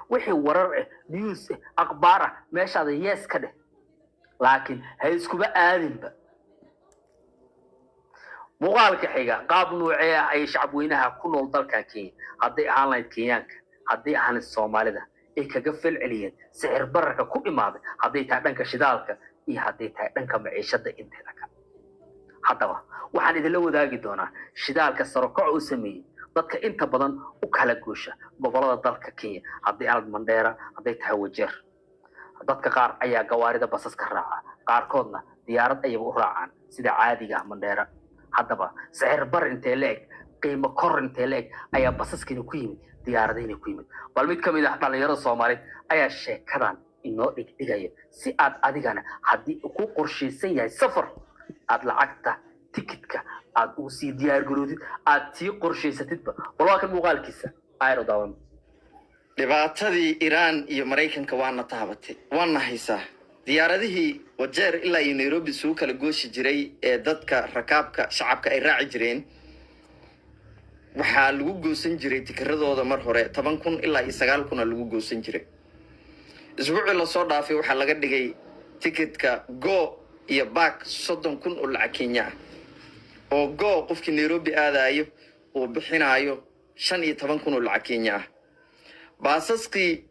Wixii warar ah, news ah, akhbaar ah, meeshaada yes ka dheh, laakiin ha iskuba aadinba. Muuqaalka xiga: qaab noocee ah ayay shacabweynaha ku nool dalka Kenya, hadday ahaan lahayd Kenyaanka, hadday ahaan lahayd Soomaalida, ay kaga falceliyeen sicir bararka ku imaaday, hadday tahay dhanka shidaalka iyo hadday tahay dhanka maciishada inteeda kale? Haddaba waxaan idinla wadaagi doonaa shidaalka sarokac uu sameeyey dadka inta badan u kala goosha gobolada dalka Kenya, hadday ahayd Mandheera, hadday tahay Wajeer. Dadka qaar ayaa gawaarida basaska raaca, qaarkoodna diyaarad ayaba u raacaan sida caadiga ah Mandheera. Haddaba sicir bar intee la eg, qiimo kor intee la eg ayaa basaskiina ku yimid, diyaaradihina ku yimid? Bal mid ka mid ah dhalinyarada Soomaaliyeed ayaa sheekadan inoo dhigdhigaya, si aad adigana haddii uu ku qorshaysan yahay safar, aad lacagta tikitka aad ugu sii diyaargaroodid, aad sii qorshaysatidba. Bal waa kan muuqaalkiisa, ayro daawan. Dhibaatadii Iiraan iyo Maraykanka waana taabatay, waana haysaa. Diyaaradihii Wajeer ilaa iyo Nairobi isugu kala gooshi jiray ee dadka rakaabka shacabka ay raaci jireen, waxaa lagu goosan jiray tikeradooda mar hore 10,000 ilaa iyo 9,000 a lagu goosan jiray. Isbuucii lasoo dhaafay waxaa laga dhigay tikitka go iyo back 30,000 oo lacag Kenya ah, oo go qofkii Nairobi aadaayo uu bixinaayo 15,000 oo lacag Kenya ah. Baasaskii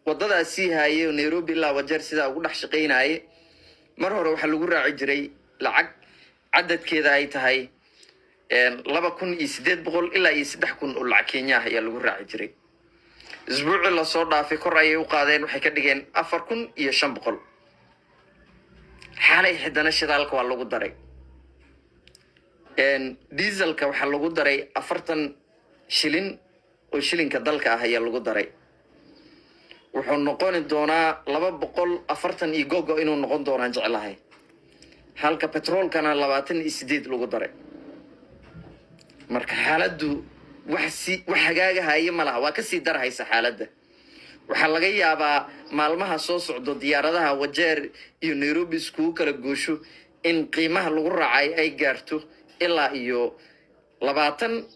wadadaas sii haayay oo Nairobi ilaa Wajeer sidaa ugu dhex shaqaynaye, mar hore waxaa lagu raaci jiray lacag cadadkeeda ay tahay 2,800 ilaa iyo 3,000 oo lacag Kenya ah ayaa lagu raaci jiray. Isbuucii lasoo dhaafay kor ayay u qaadeen, waxay ka dhigeen 4,500. Xalay xidana shidaalka waa lagu daray, dieselka waxaa lagu daray 40 shilin oo shilinka dalka ah ayaa lagu daray. Wuxuu noqoni doonaa 240 iyo gogo inuu noqon doonaan jeclahay, halka petroolkana 28 lagu daray. Marka xaaladdu wax si wax hagaagahaya ma laha, waa kasii darhaysa xaaladda. Waxaa laga yaabaa maalmaha soo socdo diyaaradaha Wajeer iyo Nairobi iskugu kala goosho in qiimaha lagu raacay ay gaarto ilaa iyo 20,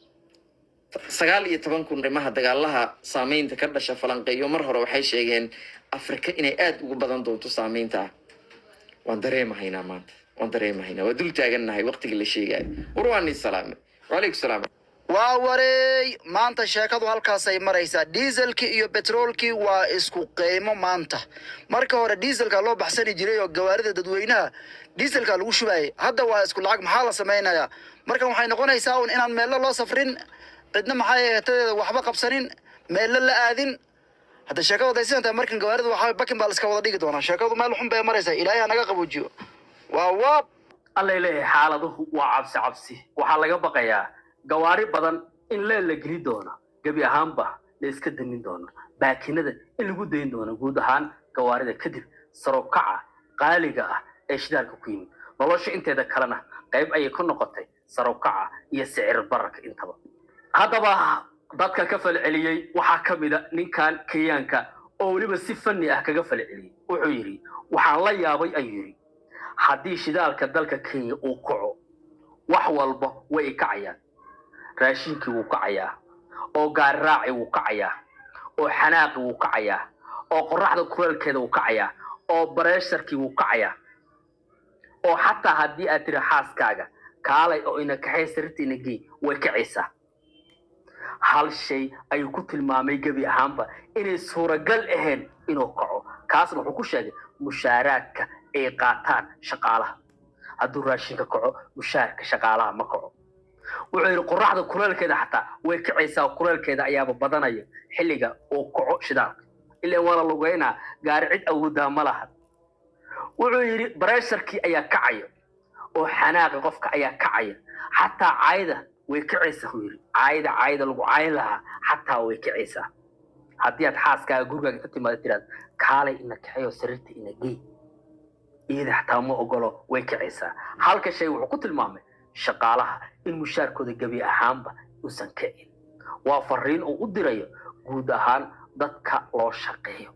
19,000. Arrimaha dagaalaha saameynta ka dhasha falanqeeyo mar hore waxay sheegeen Afrika inay aada ugu badan doonto saameynta. Waan dareemahaynaa maanta, waan dareemahaynaa, waa dul taagannahay waqtigii la sheegayo. War waan ii salaamay, wacalaykum salaam. Waa wareey, maanta sheekadu halkaasay maraysaa. Dieselkii iyo betroolkii waa isku qiimo maanta. Marka hore dieselka loo baxsani jiray oo gawaarida dadweynaha dieselka lagu shubayay. Hadda waa isku lacag. Maxaa la samaynayaa markan? Waxay noqonaysaa un inaan meello loo safrin, cidna maxay heetadeeda waxba qabsanin, meello la aadin. Hadda sheekadu haday sidan tahay, markan gawaarida waxaa bakin baa la iska wada dhigi doonaa. Sheekadu meel xun bay maraysaa. Ilaahay ha naga qaboojiyo. Waa waab. Allay leeyahay, xaaladuhu waa cabsi cabsi. Waxaa laga baqayaa gawaari badan in leel la geli doono, gebi ahaanba la iska damin doono, baakinada in lagu dayn doono guud ahaan gawaarida, kadib sarokaca qaaliga ah ee shidaalka ku yimid. Nolosha inteeda kalena qayb ayay ku noqotay sarokaca iyo sicir bararka intaba. Haddaba dadka ka falceliyey waxaa ka mid a ninkan Kenyaanka oo weliba si fanni ah kaga falceliyey. Wuxuu yidhi: "Waxaan la yaabay," ayuu yidhi, "haddii shidaalka dalka Kenya uu kaco, wax walba way kacayaan. Raashinkii wuu kacayaa, oo gaari raaci wuu kacayaa, oo xanaaqi wuu kacayaa, oo qoraxda kuleelkeeda wuu kacayaa, oo pressurekii wuu kacayaa, oo xataa haddii aad tiri xaaskaaga kaalay oo ina kaxay, sariirta ina gey, way kacaysaa." Hal shay ayuu ku tilmaamay gebi ahaanba inay suuragal ahayn inuu kaco. Kaasna wuxuu ku sheegay mushaaraadka ay qaataan shaqaalaha. Hadduu raashinka kaco, mushaarka shaqaalaha ma kaco. Wuxuu yidhi qoraxda kuleelkeeda xataa way kacaysaa, kuleelkeeda ayaaba badanaya xilliga uu kaco shidaalka, ilaan waa la lugeynaa, gaari cid awoodaa ma laha. Wuxuu yidhi pressurekii ayaa kacaya oo xanaaqa qofka ayaa kacaya, xataa caayda way kacaysaa. Uu yidhi caayda lagu caayin lahaa xataa way kacaysaa. Haddii aad xaaskaaga gurigaaga ka timaado, tiraad "Kaalay ina kaxeeyo, sariirta ina gey," iyada xataa ma ogolo, way kacaysaa. Halka shay wuxuu ku tilmaamay shaqaalaha in mushaarkooda gebi ahaanba uusan kicin. Waa fariin uu u dirayo guud ahaan dadka loo shaqeeyo.